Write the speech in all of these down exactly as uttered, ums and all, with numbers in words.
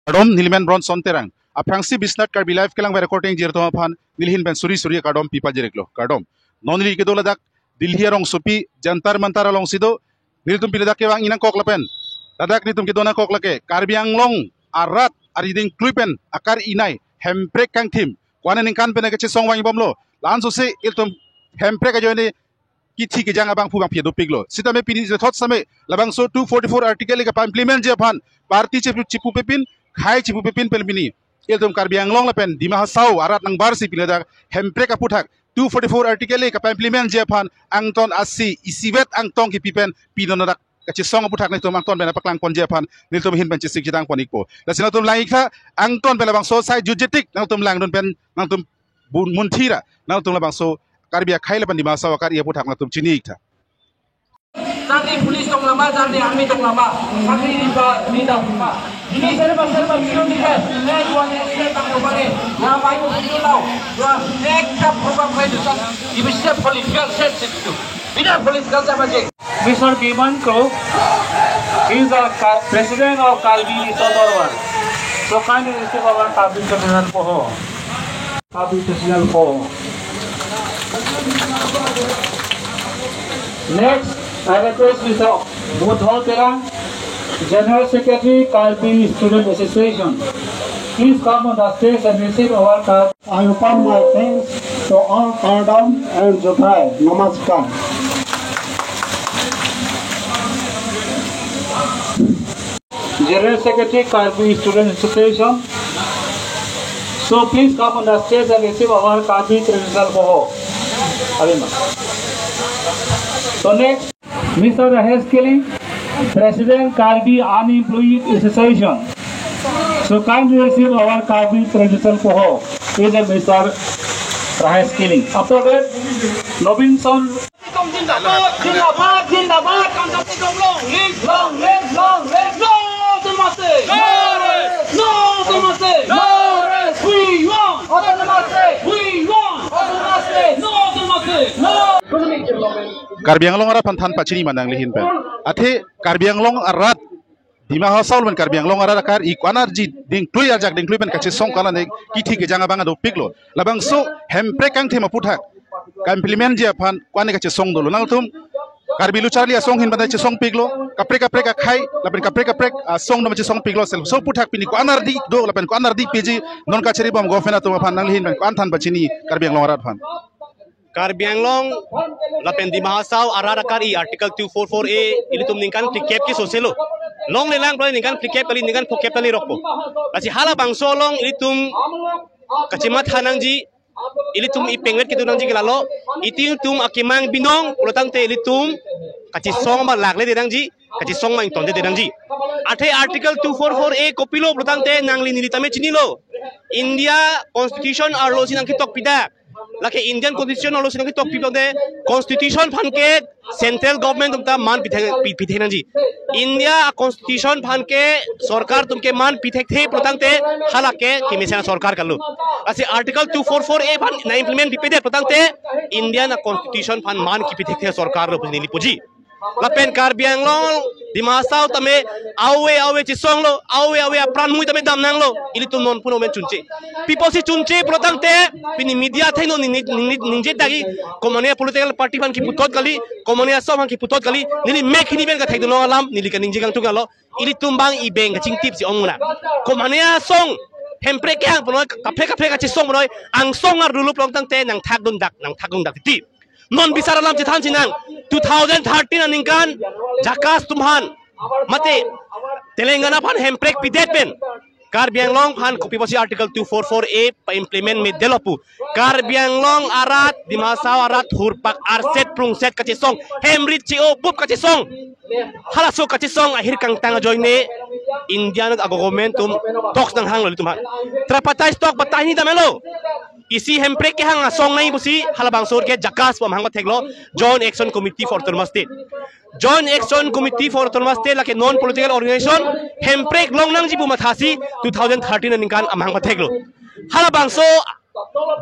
Kardom, nelimen Bronson Terang. Aphrangsi Biswanath Karbi Live kelang recording jirto aphan neli ahin pen suri suri kardom pipa jiriklo. Kardom. Non neli kedo ladak Delhi arongsopi Jantar Mantar alongsi do. Nelitum pini ladak kevang inangkok lapen ladak nelitum kedo nangkok lake Karbi Anglong arat ari dingklui pen akar inai Hemprek kangthim ko-an aningkan pen kachesong vangbomlo. La-an sose ilitum Hemprek ajoine kithi kejang abangphu bangphi dopiklo. Sitame pini jethot same labangso two forty-four article ke pa-implement ji aphan party chipu chipu pepin, khei chipu pepin pen pini ilitum Karbi Anglong lapen Dima Hasao arat nangbarsi pini ladak Hemprek aputhak two forty-four article ke pa-implement ji aphan angton asi isivet angtong kipi pen pini ladak kachesong aputhak nelitum angton pen paklangpon ji aphan nelitum ahin pen chesik chedangpon ikpo. Lasi nangtum lang-iktha, angton pen labangso sai jutjetik nangtum langdun pen nangtum bun munthira, nangtum labangso Karbi akhei lapen Dima Hasao akar-i aputhak nangtum chini-iktha. Jati police tong lama, jati army tong lama, sakri di ba, di da ba. Ini serba serba video di ba. Ek wan ek set tak kembali. Nama itu video lau. Dua ek tak program kayak itu. Ini bisa political set itu. Tidak political sama je. Mister Biman Kro is the Ka- president of Karbi Resource Dorbar. So kindly receive our Karbi Federal Poho. Karbi Federal Poho. Next, I request Mister Budhol Terang, General Secretary, Karbi Student Association. Please come on the stage and receive our card. I offer my thanks to all Kardom and Juthai. Namaskar. General Secretary, Karbi Student Association. So please come on the stage and receive our Karbi traditional poho. Abima. So next, Mister Rahesh Killing, President, Karbi Unemployed Association. So kindly receive our Karbi traditional poho. Is a Mister Rahesh Killing. After that, Nobin Son. Zindabad, zindabad, zindabad, Kangkang Tikong, long live, long live, long live, no autonomous state, no rest, no autonomous state, no rest, we want autonomous state, we want autonomous state, no autonomous state, no economic development. Karbi Anglong arat aphan than pachini ma nanglihin pen. Athe Karbi Anglong arat Dima Hasao lapen Karbi Anglong arat akar-i ko-an arji dingklui ajak dingklui pen kachesong ko-an ane kithi kejang abang dopiklo. Labangso Hemprek kangthim aputhak ka-implement ji aphan ko-an kachesong dolo. Nangtum Karbi Lo Charli Asong ahin pen chesongpiklo. Kaprek kaprek akhei lapen kaprek kaprek asong dam chesongpiklo sel. So aputhak pini ko-an ardi do lapen ko-an ardi piji non kachari bom government atum aphan nanglihin pen ko-an than pachini Karbi Anglong arat aphan. Karbi Anglong lapen Dima Hasao arat akar-i Article two four four A ilitum ningkan phlikep kesoselo. Longlelang pulote ningkan phlikep kali, ningkan phokep kali rokpo. Lasi halabangso along ilitum kachimatha nangji, ilitum ipengret kedo nangji ke lalo, ilitum akemang binong pulotangte ilitum kachesong ma lakledet nangji, kachesong ma ingtondetdet nangji. Athe Article two four four A kopilo pulotangte nangli neli tame chinilo. India Constitution arlosi nangketok pidak. Lake Indian Constitution arlosi nangketok pidak de, Constitution aphan ke central government atum ta man pithek, pi- pithek nangji. India Constitution aphan ke sorkar atum ke man pithekthe pulotangte halake kemesen sorkar kalo. Lasi Article two four four A aphan nang-implement pipedet pulotangte India Constitution aphan man kipithekthe sorkar lo puji neli puji. Lapen Karbi Anglong, Dima Hasao tame, awe awe chesonglo, awe awe apran mui tame damnanglo, ilitum non puno men chunche. Pi apotsi chunche pulotangte, pini media athengno ning- ning- ning- ningje dagi, komane political party aphan kiputot kali, komane asong aphan kiputot kali, neli mek hini pen kathekdunlong alam, neli kaningje kangtung alo, ilitum bang ibeng kachingtipsi ong muna. Komane asong, Hemprek kehang punoi, kaprek kaprek kachesong punoi, angsong arlo pulotangte, nangthakdundak, nangthakdundak titi. Non bisar alam chethan sinang, two thousand thirteen aningkan JACAS atum aphan mate Telangana aphan Hemprek pidet pen Karbi Anglong aphan kopi apotsi Article two four four A pa-implement medetlo pu. Karbi Anglong arat, Dima Hasao arat hurpak arset prungset kachesong, hemrit che-o bup kachesong. Halaso kachesong ahir kangtang ajoine Indian a-government atum talks nanghanglo ilitum aphan. Tripartite talk batai ni damelo. Isi Hemprek kehang asong nai pusi halabangso ke JACAS pu amahang patheklo, Joint Action Committee for Autonomous State. Joint Action Committee for Autonomous State lake non political organization, Hemprek longnangji pu mathasi two thousand thirteen aningkan amahang patheklo. Halabangso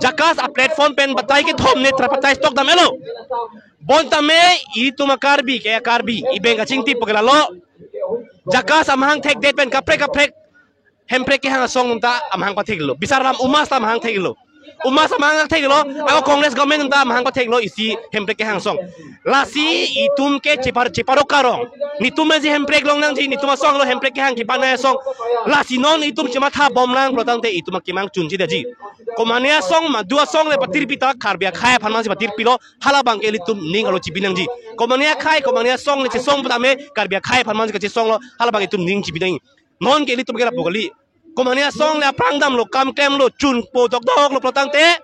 JACAS a-platform pen batai kethom ne tripartite talk damelo. Bonta me ilitum a-Karbi ke a-Karbi ibeng kachingtip pu ke lalo. JACAS amahang thekdet pen kaprek kaprek Hemprek kehang asong ta amahang patheklo. Bisar Ram Umas ta amahang theklo. Umas amahang theklo. Ako Congress government ta amahang patheklo isi Hemprek kehang asong. Lasi itum ke chepar cheparo karong. Netum aji Hemprek longnangji, netum asong lo Hemprek kehang kepanai asong. Lasi non itum chematha bomlang pulotangte itum akemang chunji daji. Komane asong madu asong le patirpi ta Karbi akhei aphan mansi patirpilo, halabang ke ilitum ning arlo chibinangji. Komane akhei, komane asong le chesong putame Karbi akhei aphan mansi kachesonglo, halabang itum ning chibinangji. Non ke ilitum ke rapu kali. Komane asong le aphrang damlo, kam klemlo, chunpo dokdoklo pulotangte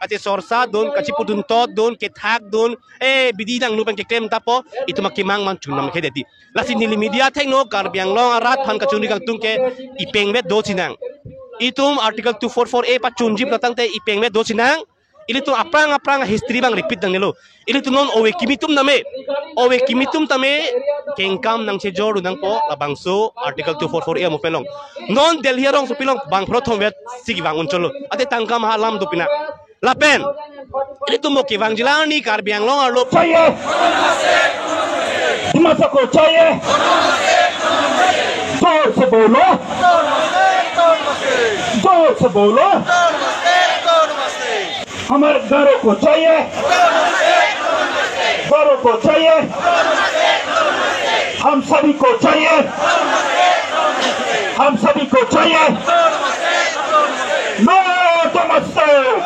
kachesorsa dun, kachipudun tot dun, kethak dun, eh, bidi nangno pen keklem tapo, itum akemang man chunam khe deti. Lasi neli media thekno Karbi Anglong arat aphan kachunri kangtung ke ipengvet do chinang. Itum Article two four four A pachunji pulotangte ipengvet do chinang. Ilitum aphrang aphrang history abang repeat nangnelo. Ilitum non ove kimi atum tame, ove kimi atum tame kengkam nangchejor nangpo labangso Article two four four A amu pen long. Non Delhi arongsopi along bang pharo thomvet si kevang unchotlo. Ate tangka maha alam dopina. Lapen ilitum mo kevangji la arni Karbi Anglong arlo चाहिए, दिमाग को चाहिए, जोर से बोलो, जोर से बोलो। हमारे गारो को चाहिए, गारो को चाहिए, हम सभी को चाहिए, हम सभी को चाहिए। No autonomous state!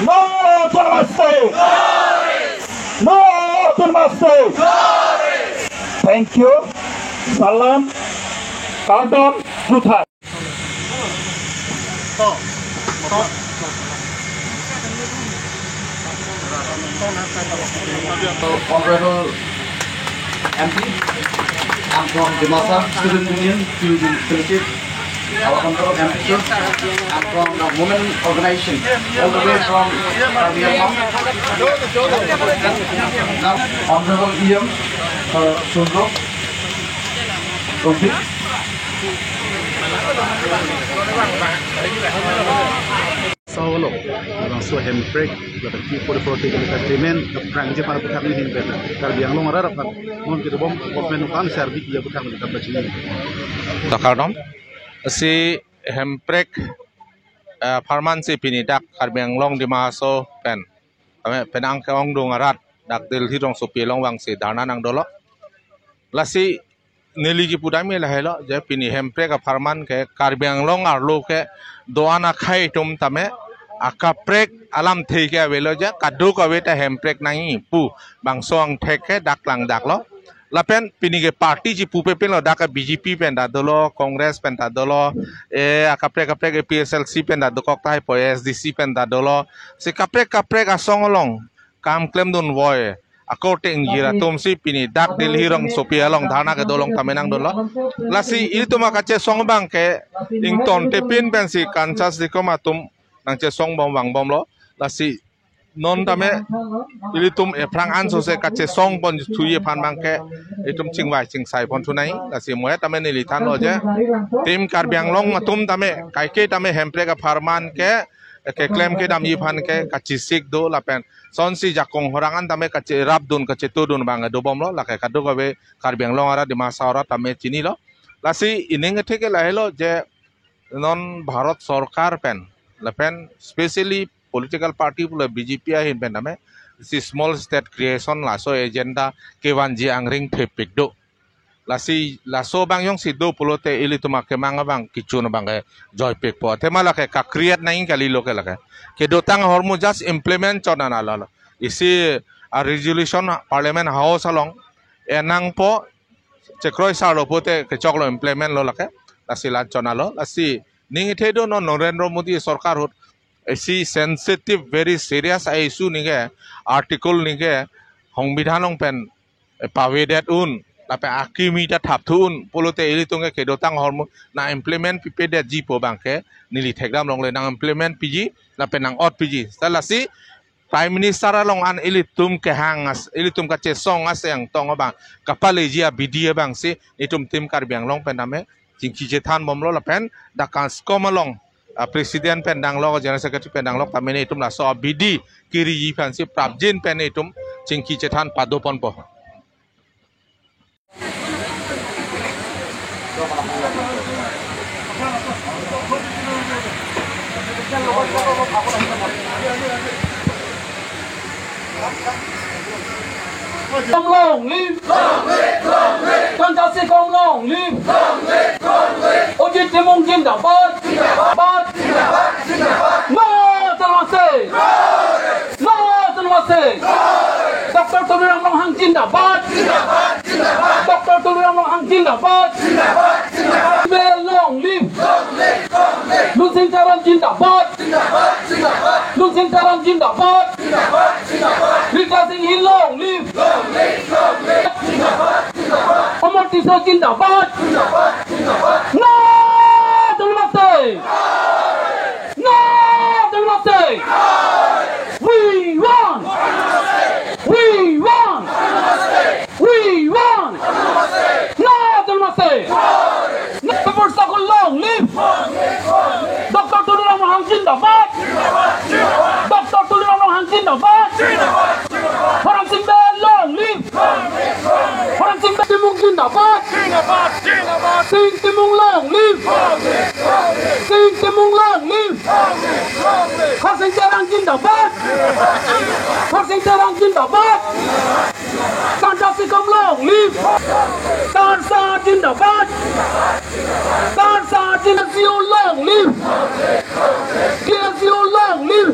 No autonomous state! No autonomous state! Thank you. Salam. Kardom. Juthai. Honorable M P, I'm from Dimasa Student Union, Student Union Fellowship. Our Honorable M P, sir, I'm from the Women Organization, all the way from Karbi Anglong. Now, Honorable E M, uh, Sundro, Rohit. Solo, orang so Hemprek, dapat ki pura pura tiga kali payment, keprang je para petang ini, Karbi Anglong arat apa, mungkin kita bom government kan serbi dia petang kita bacini. Dakar dong, si Hemprek, eh, apharman si pini dak Karbi Anglong Dima Hasao pen, kami penang ke ongdung arat dak Delhi rongsopi along vangsi dharna nangdolo. Lasi neli kipu damji lahelo je pini Hemprek apharman ke Karbi Anglong arlo ke do-an akhei atum tame akaprek alamthe ke avelo je kadokave ta Hemprek nangji pu bangso angthek ke dak langdaklo. Lapen pini ke party chipupe pinlo, dak ke B J P pen ta dolo, Congress pen ta dolo, eh, akaprek kaprek A P H L C pen ta dokok tahai po, A S D C pen ta dolo. Si kaprek kaprek asong along kam klemdun voi, akorte ingjir atum si pini dak Delhi rongsopi along dharna kedo along tame nangdunlo. Lasi ilitum akachesong abang ke ingtontepin pensi Kanchan Tikom atum nangchesong bom vangbomlo. Lasi non tame ilitum ephrang ansose kachesong pon thuji aphan abang ke itum chingvai chingsai pon thunai. Lasi mo-et tame neli thanlo je Team Karbi Anglong atum tame kaike tame Hemprek apharman ke keklem kedamji aphan ke kachesik do lapen sonsi jakong horang an tame kacherapdun kachetudun abang dobomlo, lake kadokave Karbi Anglong arat, Dima Hasao arat tame chinilo. Lasi ining kethek ke lahelo je non Bharat Sorkar pen lapen specially political party pulo B J P ahin pen tame si small state creation laso agenda kevanji angring thepik do. Lasi laso abang jongsi do pulote ilitum akemang abang kechun abang ke joipikpo. Athema lake ka-create nangji kalilo ke lake. Kedotang ahormu just implement chot nang alo. Isi a-resolution Parliament House along enangpo, chekroi sarlo pute kechoklo, implement lo lake. Lasi la chot nanglo. Lasi ning ithe do non Narendra Modi sorkar ahut isi sensitive, very serious a-issue ningke, article ningke Songbidhan along pen, eh, pavedet un, lapen akimi ta thapthu un pulote ilitum ke kedotang ahormu nang-implement pipedetji pu abang ke neli thekdam longle, nang-implement piji lapen nang-ot piji. Seta lasi Prime Minister along an ilitum kehang as, ilitum kachesong aseng tong abang kapaleji abidi abang si itum Team Karbi Anglong pen tame chingki chethan bomlo lapen dak Kanskom along, ah, President pen danglo, General Secretary pen danglo tame itum laso abidi keriji aphansi prapjin pen itum chingki chethan padoponpo. Long live! Kanta Sekhom long live! Ajit Timung zindabad! Bad! No Autonomous State! No Autonomous State! Doctor Tuliram Ronghang zindabad! Doctor Tuliram Ronghang zindabad! Bel long live! Lunsing Teron zindabad! Lunsing Teron zindabad! Rita Singhi long live! Amar Tisso zindabad! No Autonomous State! No Autonomous State! We want! We want! We want! No Autonomous State! No People's Circle long live! Doctor Tuliram Ronghang zindabad! Doctor Tuliram Ronghang zindabad! Horangsing Bey long live! Horangsing Bey Timung zindabad! Sing Timung long live! Sing Timung long live! Khorsing Terang zindabad! Khorsing Terang zindabad! Kanta Sekhom long live! Tarsa zindabad! Tarsa zindabad! K S U long live! K S U long live!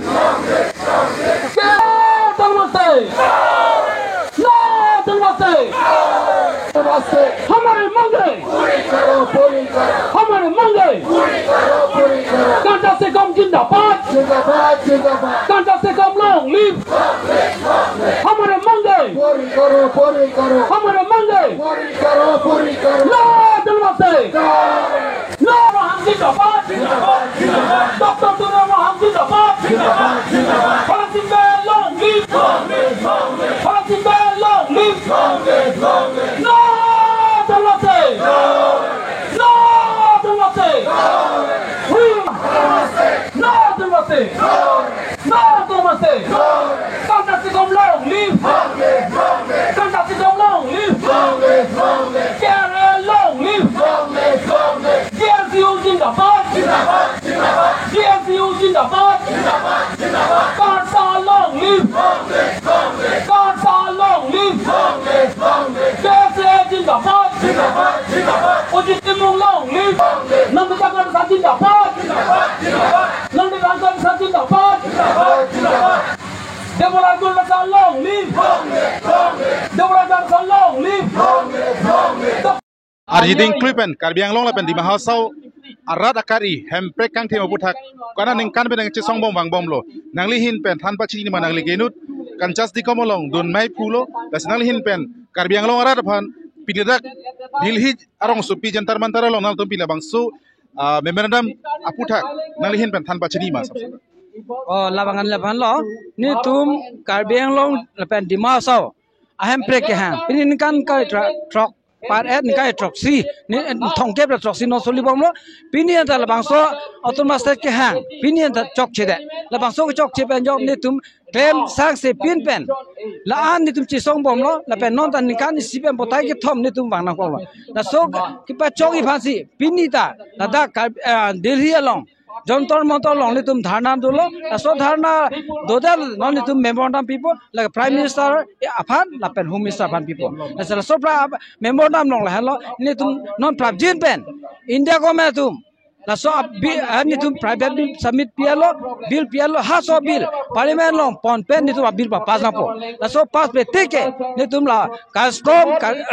No Autonomous State! No Autonomous State! हमारी मांगे! पूरी करो, पूरी करो। हमारी मांगे! पूरी करो, पूरी करो। Kanta Sekhom zindabad! Zindabad, zindabad। Kanta Sekhom long live! हमारी मांगे! पूरी करो, पूरी करो। हमारी मांगे! पूरी करो, पूरी करो। No Autonomous State! No! Ronghang zindabad! Doctor Tuliram Ronghang zindabad! Horangsing Bey long live! Horangsing Bey long live! No Autonomous State! No Autonomous State! We no Autonomous State! No Autonomous State! Kanta Sekhom long live! Kanta Sekhom long live! K R A long live! K S U zindabad! K S U zindabad! Tarsa long live! Tarsa long live! K S A zindabad! Ajit Timung long live! Namdeta Kardasa zindabad! Namdeta Kardasa zindabad! Debolal Gorlosa long live! Debolal Gorlosa long live! Arjiding klui pen Karbi Anglong lapen Dima Hasao arat akari hemprek kangthim aputhak ko-an aningkan pen nangchesong bom vangbomlo. Nangli ahin pen than pachini ma nangli ke inut Kanchas Dikom along dun mai pulo. Lasi nangli ahin pen Karbi Anglong arat aphan pini dak Delhi arongsopi Jantar Mantar along nangtum pini labangso, ah, memorandum aputhak nangli ahin pen than pachini ma sabse. Oh, labang an laban lo, netum Karbi Anglong lapen Dima Hasao ahemprek kehang. Pini ningkan kai tra-, throk, par et ningkan throksi, ni, thomkep ra throksi non soli bomlo. Pini anta labangso Autonomous State kehang. Pini anta chokche det. Labangso kechokche pen jok netum klem sangse pin pen. La-an netum chesong bomlo, lapen non ta ningkan isi pen batai kethom netum vang nangkoklo. Laso kepachokji aphansi pini ta ladak Kar-, eh, Delhi along Jantar Mantar along netum dharna dolo. Laso dharna dodet non netum memorandum pipo, la Prime Minister aphan lapen Home Minister aphan pipo. Laso, laso pra memorandum along lahenlo, netum non prapjin pen India government atum laso a-bi-, ah, netum private bill submit pi-etlo, bill pi-etlo, halaso bill Parliament along pon pen netum a-bill papass nangpo. Laso pass pe tik ke netum la CASCOM, Kar-,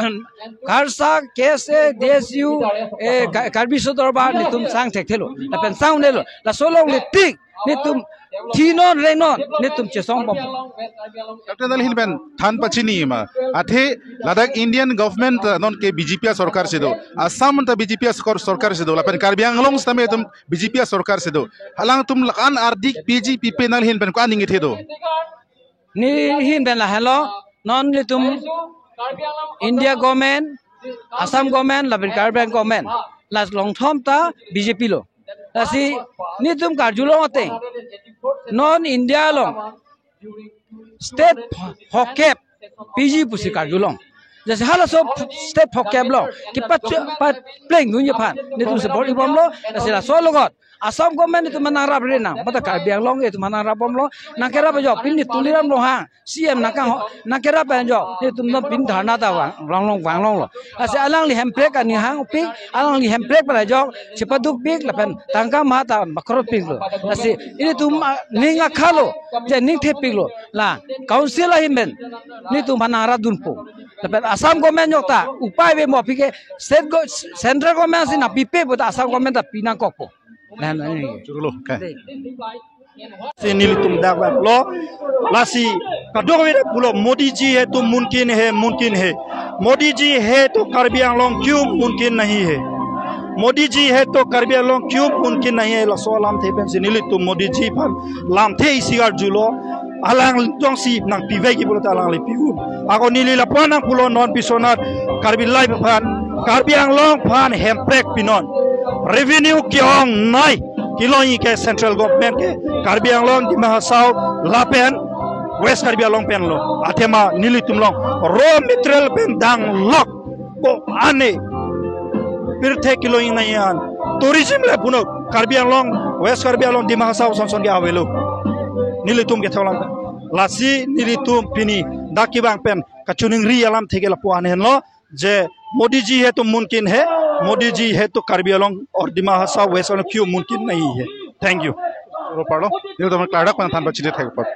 KARSA, K S A, D S U, eh, Ka-, Karbi Riso Dorbar netum sang thekthelo, lapen sang unelo. Laso alongle tik netum thinon rengnon netum chesong bom. Captain, nangli ahin pen than pachini ma? Athe ladak Indian government, uh, non ke B J P asorkar si do. Assam ta B J P asor-, sorkar si do. Lapen Karbi Anglong sitame itum B J P asorkar si do. Alangtum la-an ardik P G P P nangli ahin pen ko-an ningje the do? Neli ahin pen lahelo, non netum India government, Assam government, lapen Karbi Anglong government, la along thom ta B J P lo. Lasi netum karjulong ateng, non India along state hokep piji pusi karjulong. Jasi halaso state phokep lo, kipat papleng dunji aphan nelitum support ibomlo. Jasi laso alogot Assam government itum aphan nangrap ri nang, mate Karbi Anglong itum aphan nangrap bomlo. Nangkerap ajok pini Tuliram Ronghang C M nangkang ho, nangkerap ajok nelitum non pini dharna ta vang, longlong vanglonglo. Lasi alangli hemprek ani hangpik, alangli hemprek pen ajok chepadukpik lapen tangka maha ta bakrotpiklo. Lasi ilitum, ah, ning akhalo, je ning thepiklo. La council ahin pen nelitum aphan nangrap dunpo. Lapen Assam government ajok ta upai ave mo, aphi ke state go-, central government si nangpipe pu ta Assam government ta pinangkokpo. Lahenlo. Churlo, okay. Si nelitum dak lo, lasi kadokave pulo, "Modi ji hai to mumkin hai, mumkin hai. Modi ji hai to Karbi Anglong kyun mumkin nahi hai? Modi ji hai to Karbi Anglong kyun mumkin nahi hai?" Laso alamthe pensi nelitum Modi ji aphan lamthe isi arjulo. Alang tongsi nangpivekji pulote alangli pi-un. Ako neli lapu-an nangpulo, non Biswanath Karbi Live aphan, Karbi Anglong aphan hemprek pinon. Revenue ke-ongnei kelongji ke central government ke, Karbi Anglong, Dima Hasao lapen West Karbi Anglong penlo. Athema nelitum along raw material pen danglok ko-an ne pirthe kelongji nai an. Tourism le puno Karbi Anglong, West Karbi Anglong, Dima Hasao ason ason ke avelo. Nelitum kethe alam. Lasi nelitum pini dak kevang pen kachiningri alamthe ke lapu-an henlo, je Modi ji hai to mumkin hai, Modi ji hai to Karbi Anglong aur Dima Hasao West Karbi Anglong kyun mumkin nahi hai. Thank you. Ro parlo, nelitum klardak pen than pachini thek par.